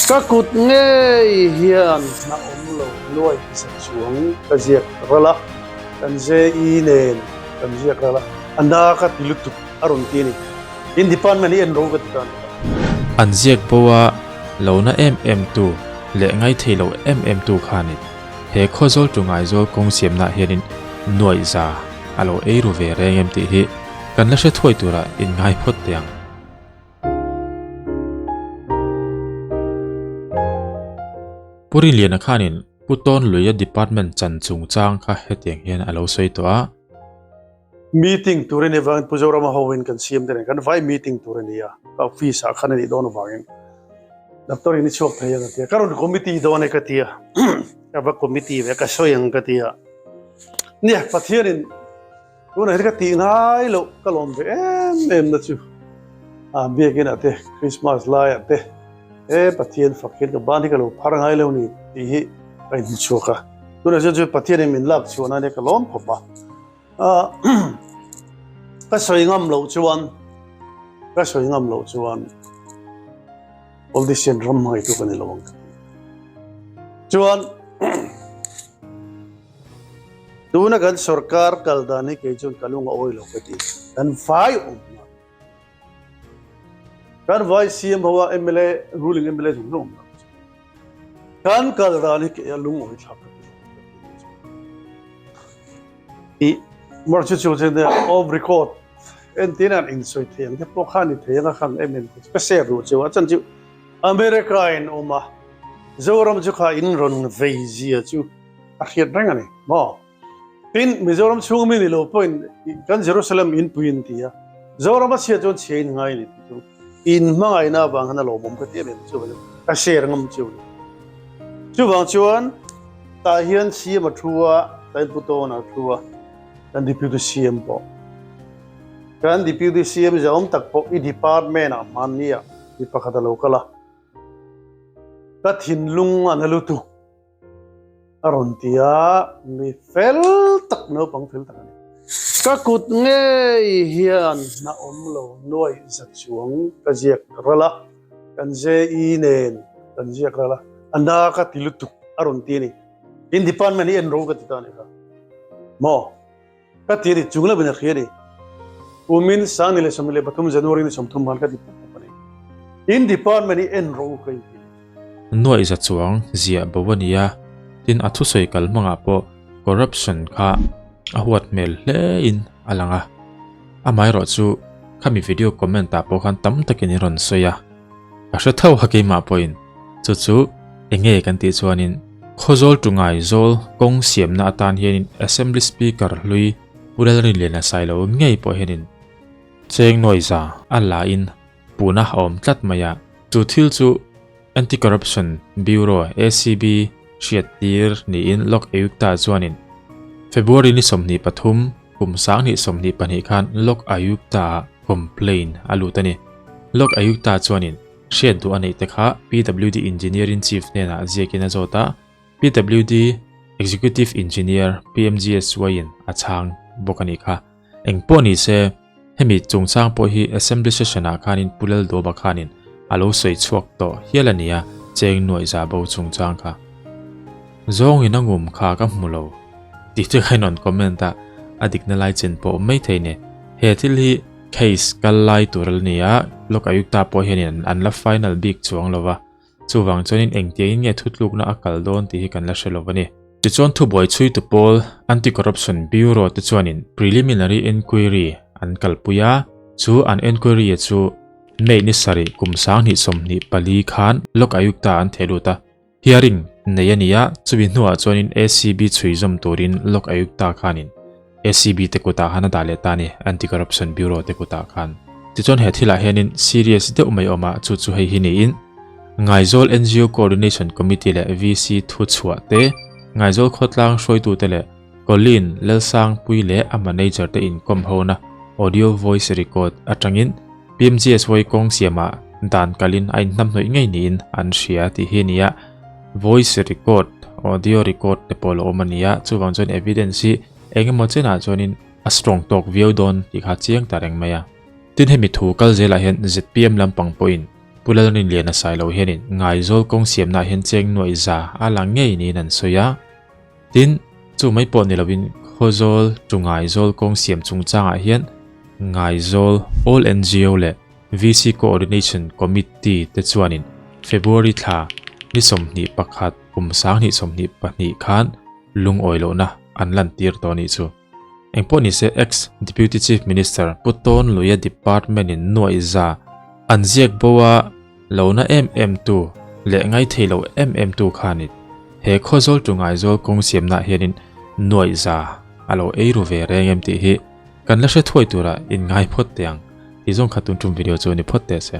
Ka kut ngei hian hna awm lo nuai za chuang ka ziak ral a, kan JE nen kan ziak ral a, a na ka ti lutuk a rawn ti a ni. In department hi en ro ka ti ta a ni. An ziak bo a lo na em em tu leh ngaithei lo em em tu khanin he Khawzawl tu Ngaizawl kawng siamnaah hianin nuaih za a lo ei ru ve reng em tih hi kan la hre thuai turah inngai phawt teh ang. Pu Rinliana khanin Pu Tawnluia Department chan chungchang kha hetiang hian a lo sawi tawh a. Meeting tur a nih avangin Pu Zorama hoin kan siam te nen kan vai meeting tur a ni a, ka office ah khan a nih dawn avangin doctor in i chhuak thei ang a ti a, ka rawn committee dawn e ka ti a, ka va committee ve ka sawi ang ka ti a, nia Pathianin Tunah hian ka tih ngai loh ka lawm ve em em na chu a biakin ah te Christmas lai ah te he Pathian fak hian ka ban hi ka lo phar ngai lo ni tih hi ka inhmu chhuak a tunah chuan chu Pathian in min lak chhuah nan hian ka lawm khawp a ka sawi ngam loh chuan ka sawi ngam loh chuan politician ram hmangaihtu ka ni lo ang ka ti chuan Tuna kan sorkar kal dan hi kei chuan ka lung a awi lo ka ti. Kan vai awmna. Kan vai CM ho a mla ruling mla zawng zawng awmna. Kan kal dan hi kei a lung awi thlak ka ti. I mar chu chu chen off record entin an insawi thei ang te pawh khan i thei anga khang em em ka share duh cheu a chan chu America in awm a Zoram chu kha in rawn vei zia chu a hriat reng a ni maw? Tin, Mizoram chhung mi ni lo pawhin kan Jerusalem inpui in ti a, Zoram a chhia chuan chhia in ngai a ni tih chu in hmangaihna avang khan a lawmawm ka ti em em chu ka share ngam chu a ni. Chuvang chuan tah hian CM a thu a, tah hian Pu Tawna a thu a, kan Deputy CM pawh. Kan Deputy CM zahawm tak pawh i department ah hmanni ah mi pakhat a lo kal a, ka thinlung a na lutuk. A rawn ti a, mi fel tak, naupang fel tak a ni. Ka kut ngei hian hna awm lo nuaih za chuang ka ziak ral a, kan JE nen kan ziak ral a, a na ka ti lutuk a rawn ti a ni. In department hi en ro ka ti ta a ni kha. Maw? Ka ti a ni, chung lovin a hria a ni. Kumin 2023 January ni 30 han ka ti pup pup a ni. In department hi en ro ka inti a ni. Nuaih za chuang ziah bo a ni a, tin a thusawi kal hmangah pawh corruption kha a huat hmel hle in a lang a. Amaherawh chu khami video comment ah pawh khan tam takin in rawn sawi a. Ka hre tho a keimah pawhin chu chu enge kan tih chuanin Khawzawl tu Ngaizawl kawng siamna atan hianin Assembly Speaker hlui Pu Lalrinliana Sailo ngei pawh hianin cheng nuaiza a la in puna a awm tlat mai a. Chu thil chu Anti-Corruption Bureau, ACB, hriattir niin Lok Ayukta chuanin February ni 23, kum 2022 khan Lok Ayukta-ah complaint a lut a ni. Lok Ayukta chuanin hriat duh a neih te kha PWD Engineer-in Chief hnenah ziakin a zawt a, PWD Executive Engineer PMGSY-in a chhang bawk a nih kha. Eng pawh ni se, hemi chungchang pawh hi Assembly Session-ah khanin Pu Lalduaba khanin a lo sawi chhuak tawh hial a nia, cheng nuaih za bo chungchang kha. Zawngin a ngum kha ka hmu lo tih te kha in rawn comment a, a dikna lai chen pawh awm maithei ni. He thil hi case kal lai tur a la ni a, Lok Ayukta pawh hianin an la final bik chuang lo va, chuvang chuanin engtiangin nge thutlukna a kal dawn tih hi kan la hre lo a ni. Tichuan thubuai chhuitu pawl Anti-Corruption Bureau te chuanin preliminary enquiry an kalpui a, chu an enquiry a chu May ni sarih kum 2024 khan Lok Ayukta an theh lut a. Hearing nei a ni a, chumi hnuah chuanin ACB chhui zawm turin Lok Ayukta khanin ACB te kutah khan a dah leh ta a ni, Anti-Corruption Bureau te kutah khan. Tichuan he thilah hianin serious deuh mai awm a, chu chu hei hi niin Ngaizawl NGO Coordination Committee leh VC thuchhuah te, Ngaizawl khawtlang hruaitute leh Colleen Lalsangpui leh a manager te inkawm hona audio voice record atangin PMGSY kawng siamah dan kalin a inhnamhnawih ngei niin an hria tih hi a ni a. Voice record, audio record te pawh a lo awm a ni a, chuvang chuan evidence hi eng emaw chenah chuanin a strong tawk viau dawn tih kha chiang ta reng mai a. Tin hemi thu kal zelah hian zpm lampang pawhin. Pu Lalrinliana Sailo hianin Ngaizawl kawng siamnaah hian cheng nuaih za a la ngei niin an sawi a. Tin, chu mai pawh ni lovin Khawzawl to Ngaizawl kawng siam chungchangah hian Ngaizawl All NGO leh VC Coordination Committee te chuanin February thla ni 21 kum 2022 khan lungawi lohna an lantir tawh a nih chu. Engpawh nise Ex Deputy Chief Minister Pu Tawn Luia Department in nuaih za an ziak bo a lo na em em tu leh ngaithei lo em em tu khanin he Khawzawl tu Ngaizawl kawng siamnaah hianin nuaih za a lo ei ru ve reng em tih hi kan la hre thuai tura in ngai phawt teh ang tih zawng kha tun tum video chu ni phawt teh se.